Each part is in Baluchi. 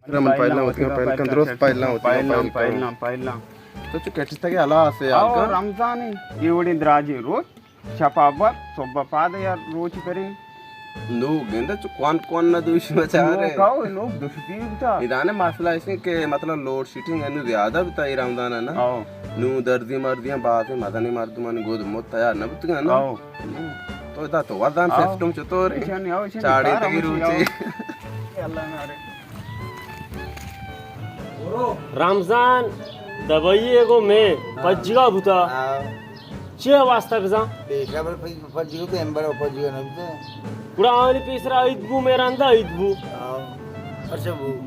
من پائل نہ وتیاں، پائل کن، درست پائل نہ وتیاں، پائل کن، پائل نہ، پائل نہ۔ تو چو کٹتگ ئے ہلاس ئے، آؤ، حال کن۔ رمضان اے، اے وڑیں دراجیں روچ، شپا بر، صبح پاد یا روچ پریں۔ نو گندہ چو کوان کوان نہ دوشی بچارے۔ نو کاو، نو دوشتی بتا۔ ادانے مسئلہ ایسے کہ مطلب لوڈ شیڈنگ انو زیادہ بتا اے رمضان نا۔ آؤ۔ نو درزی مرزی ہم بازیں مزنیں مردمانی گود مت تیار نہ بوتگاں نا۔ آؤ۔ تو ادا تو وزان آؤ۔ سسٹم چطور ہے؟ ایشانی آؤ، ایشانی چاڑے کار تگی ہمیشی روچے۔ آؤ۔ اللہ نارے۔ رمضان دبئی ء گوں مے ہاں۔ پجگا بوتا۔ ہاں۔ چیا واسطہ بزاں؟ پیشہ بر پج-، پجگا تو امبر پجگا نہ بوتا۔ گڑا آنی پیسرا عید بو، مے رندا عید بو۔ ہاں۔ اچھا بو۔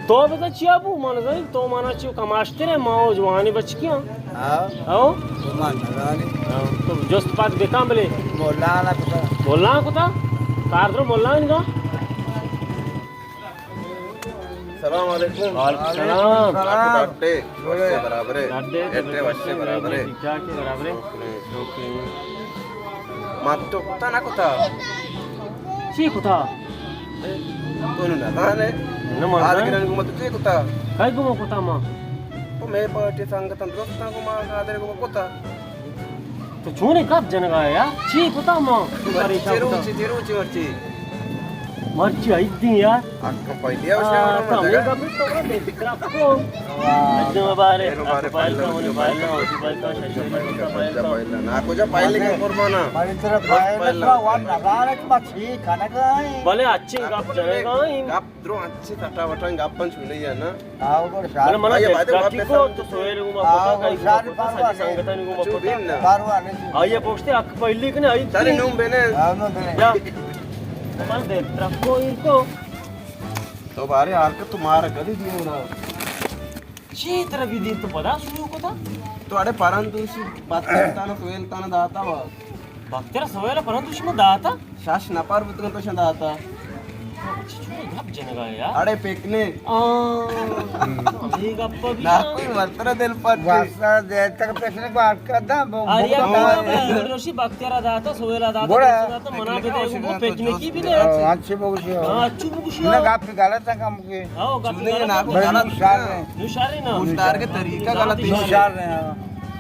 تو بزاں چیا بو؟ من زانی تو مانا چیو کماشتر ہے، ما او جوانی بچکیاں۔ ہاں۔ او؟ تو مان نہ زانی۔ ہاں۔ تو جست پات بکن بلے۔ مولا نہ کتا۔ مولا کتا؟ کار درو مولا نہ۔ السلام علیکم۔ وعلیکم السلام۔ ڈاکٹر، وشے برابر ہے۔ ڈاکٹر، ڈاکٹر، وشے برابر ہے۔ ٹھیک ٹھاک ہے، برابر ہے۔ اوکے۔ اوکے۔ ما تو کتا نہ کتا؟ چی کتا؟ تو نہ زانے؟ نہ، ما آج زانے۔ گرن گما تو چی کتا؟ کئی گما کتا ما؟ تو میں پارٹی سنگتن درستاں گما، آدر گما کتا۔ تو چونیں گپ جنگا ئے یار؟ چی کتا ما؟ پریشان چی کتا؟ روچی، چی روچی مرچی؟ مرچی عید دی یار۔ حق پہلی آ، تو ہمیں گپ تو بڑا بے فکر آپ کو۔ عید مبارک۔ عید مبارک۔ پہلا، پہلا، پہلا، پہلا، شش، پہلا، پہلا۔ نا کجا پہلے کے قربانا؟ پہلے تیرا پہلا۔ وان نگارک ما چی کنگا ئے؟ بلے اچھے گپ جنگا ئے۔ گپ درو اچھے ٹٹا وٹا گپ پنچ ملے یا نا؟ آؤ، گڑا شار۔ بلے منا آئی ءَ بعد ءَ ٹریفک واپس کو آمد۔ تو سویل گوں ما آؤ، کتا، گڑا کئی شار گوں ما کتا، پاروا کسی نہیں۔ سنگتانی گوں ما چو کتا۔ بین نا۔ پاروا نہیں۔ آئی ءَ پوچھتے حق پہلی کنے آئی سارے تھی۔ نوم بینے۔ آؤ، نوم بینے۔ یا۔ من دے ٹرک کو ان کو۔ تو بارے حرکت تو مارا کدی دیو نا۔ چی طرح بھی دی تو پدا شروع کتا؟ تو اڑے پران دوشی بات کرتا نا، سویل تانا داتا وا۔ بختیار سویل پران دوشی ما داتا؟ شش نفر بوتگن تو شان داتا۔ چچو گپ جنگا یار۔ اڑے پکنک۔ آ، یہ گپ بھی نا۔ کوئی مرتر دل پٹ۔ واسطہ دے تک پکنک بات کرتا، وہ آریا بہت بابا، ہے۔ روشی بختیار داتا، سویل داتا، بڑا۔ داتا، منا بھی دے، وہ پکنکی بھی دے۔ ہاں، اچھی بگوشی ہو۔ ہاں، اچھی بگوشی ہو۔ نہ، گپ غلط ہے کم کے۔ ہاں، گپ چودے غلط نا، ہے۔ بڑا غلط نشار ہے۔ ہے۔ نشار ہے نا۔ نشار کے طریقہ غلط ہے۔ نشار ہے، ہاں۔